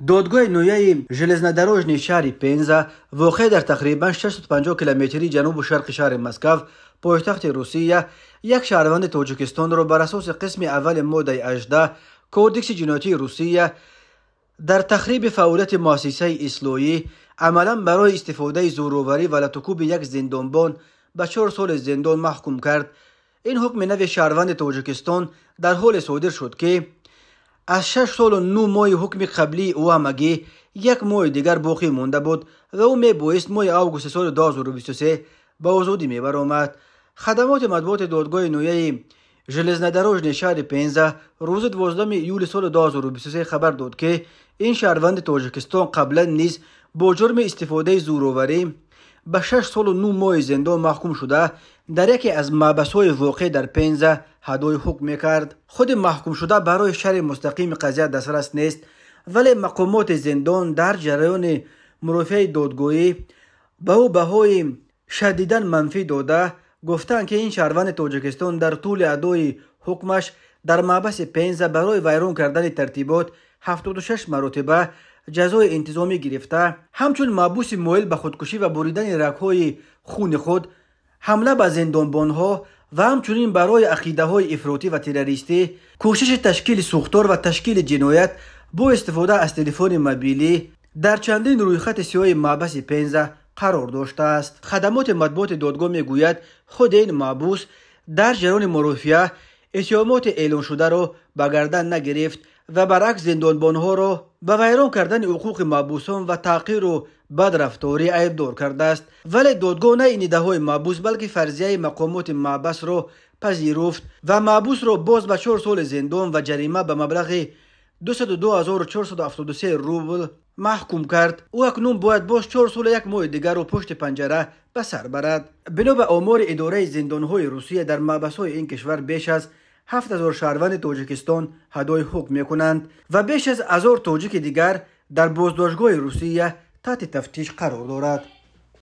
Додгоҳи ноҳияи Железнодорожный шаҳри Пенза, воқеъ дар тақрибан 650 километри ҷанубу шарқи шаҳри Москав, пойтахти Русия, як шаҳрванди Тоҷикистонро бар асоси қисми аввали моддаи 18 Кодекси ҷиноятии Русия дар тахриби фаъолияти муассисаи ислоҳӣ, амалан барои истифодаи зӯроварӣ ва латукӯби як зиндонбон ба 4 соли зиндон маҳкум кард. Ин ҳукми нави шаҳрванди Тоҷикистон дар ҳоле содир шуд, ки аз 6 солу 9 моҳи ҳукми қаблии ӯ ҳамагӣ як моҳи дигар боқӣ монда буд ва ӯ мебоист моҳи августи соли 2023 ба озодӣ мебаромад. Хадамоти матбуоти додгоҳи ноҳияи Железнодорожный шаҳри Пенза рӯзи 12 июли соли 2023 хабар дод, ки ин шаҳрванди Тоҷикистон қаблан низ бо ҷурми истифодаи зӯроварӣ ба 6 солу 9 моҳи зиндон маҳкум шуда, дар яке аз маҳбасҳои воқеъ дар Пенза адои ҳукм мекард. Худи маҳкумшуда барои шарҳи мустақими қазия дастрас нест, вале мақомоти зиндон дар ҷараёни мурофиаи додгоҳӣ ба ӯ баҳои шадидан манфӣ дода, гуфтанд, ки ин шаҳрванди Тоҷикистон дар тӯли адои ҳукмаш дар маҳбаси Пенза барои вайрон кардани тартибот 76 маротиба ҷазои интизомӣ гирифта, ҳамчун маҳбуси моил ба худкушӣ ва буридани рагҳои хуни худ, ҳамла ба зиндонбонҳо ва ҳамчунин барои ақидаҳои ифротӣ ва террористӣ, кӯшиши ташкили сӯхтор ва ташкили ҷиноят бо истифода аз телефони мобилӣ дар чандин рӯйхати сиёҳи маҳбаси Пенза қарор доштааст. Хадамоти матбуоти додгоҳ мегӯяд, худи ин маҳбус дар ҷараёни мурофиа иттиҳомоти эълоншударо ба гардан нагирифт ва баръакс зиндонбонҳоро ба вайрон кардани ҳуқуқи маҳбусон ва таҳқиру бадрафторӣ айбдор кардааст. Вале додгоҳ на ин иддаоҳои маҳбус, балки фарзияи мақомоти маҳбасро пазируфт ва маҳбусро боз ба 4 соли зиндон ва ҷарима ба маблағи 202 473 рубл маҳкум кард. Ӯ акнун бояд боз 4 соли 1 моҳи дигарро пушти панҷара ба сар барад. Бино ба омори идораи зиндонҳои Русия, дар маҳбасҳои ин кишвар беш аз 7000 шаҳрванди Тоҷикистон адои ҳукм мекунанд ва беш аз 1000 тоҷики дигар дар боздоштгоҳи Русия таҳти тафтиш қарор дорад.